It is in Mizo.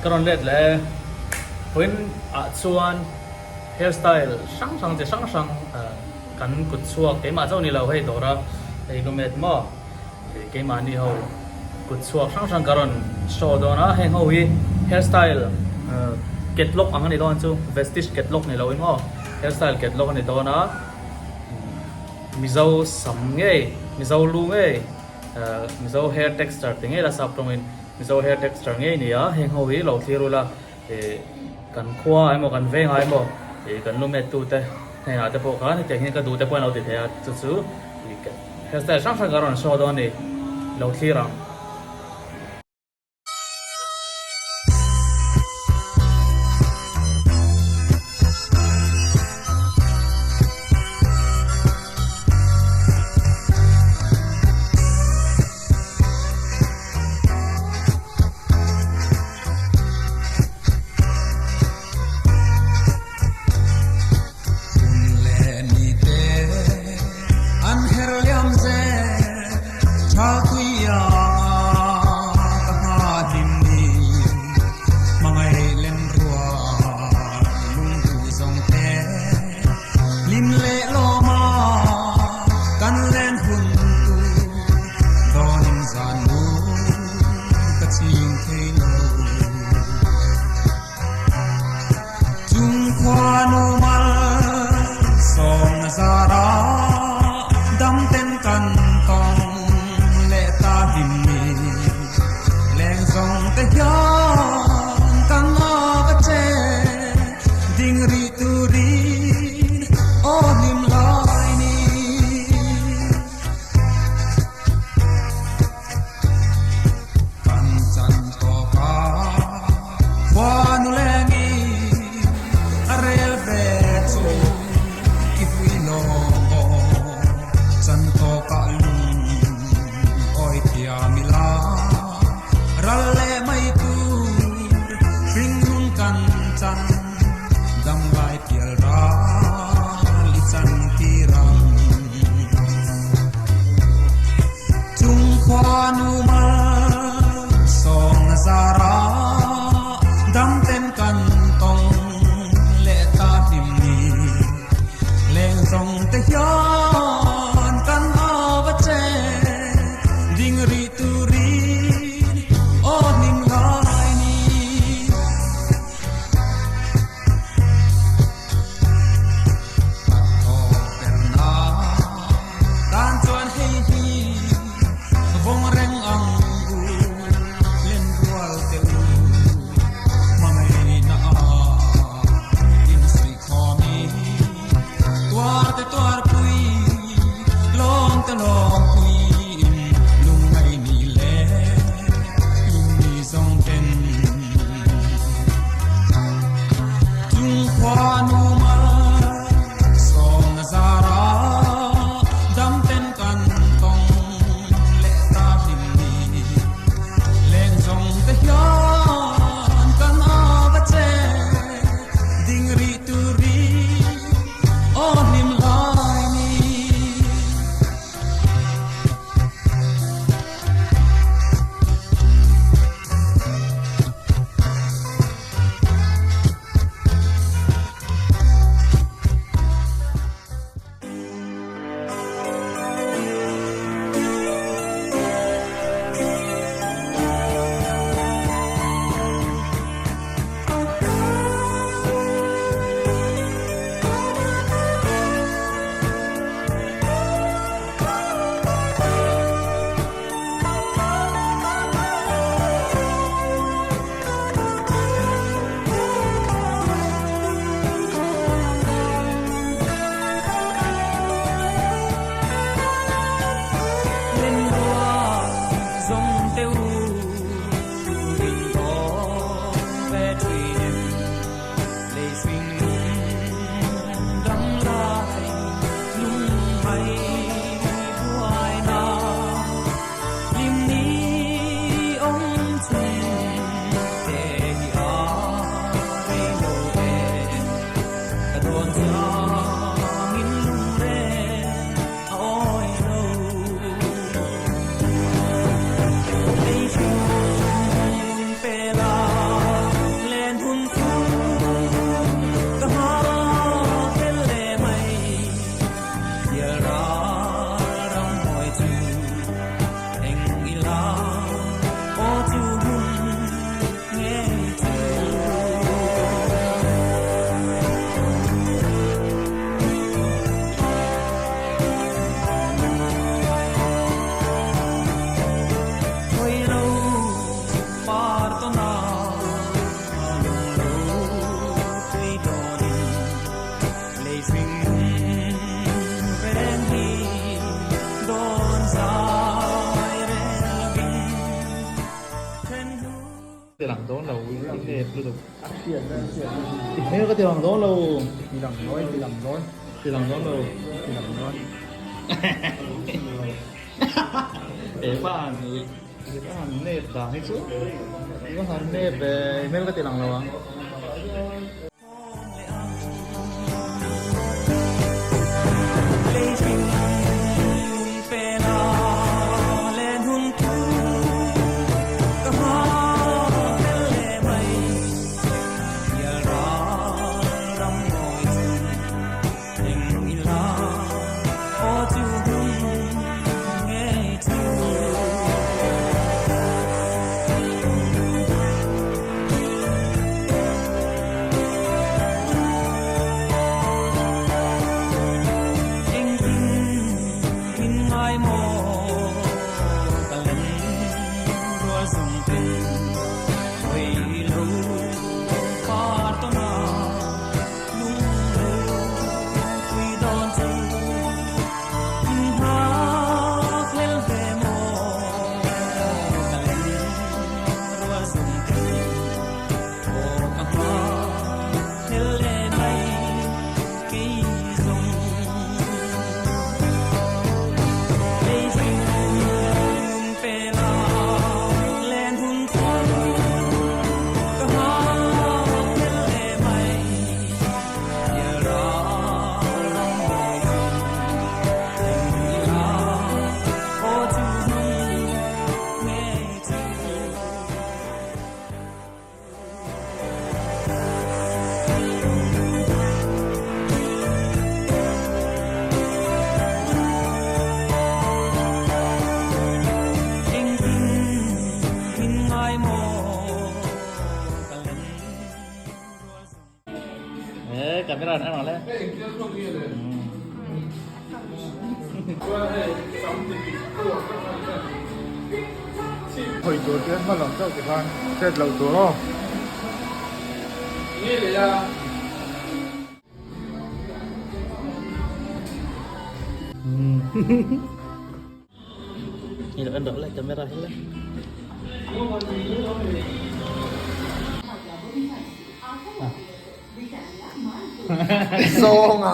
Ka rawn let leh e. Vawiin ah chuan hair style hrang hrang chi hrang hrang kan kut chhuak keimah chauh ni lo hei dawra hei lumet maw keimahni ho kut chhuak hrang hrang ka rawn show dawn a heng ho hi hair style catalog ang a ni dawn chu vestige catalog ni lo in maw hair style catalog a ni dawn a Mizo sam ngei Mizo lu ngei Mizo hair texture ti ngei la sap tawngin Mizo hair texture ngei ni a, heng ho hi lo thlir ula ih kan khua emaw kan vengah emaw ih kan lu met tute hnenah te pawh khan hetiang hian ka duh te pawh an lo ti thei a, chu chu ih hairstyle hrang hrang ka rawn show dawn a ni, lo thlir ang. Hun leh ni te an her liam zel tha tuia. I nep lutuk. I hmel ka ti lang dawn lo. Ti lang dawn, ti lang dawn. Ti lang dawn lo. Ti lang dawn. He pa han he pa han nep dan hi chu i va han nep ve i hmel ka ti lang lo ang. Ee camera an ang le. Hawi tur te hma lam chauh ti khan hriat loh tur aw. Ni lo en rawh le camera hi le. Zawnga.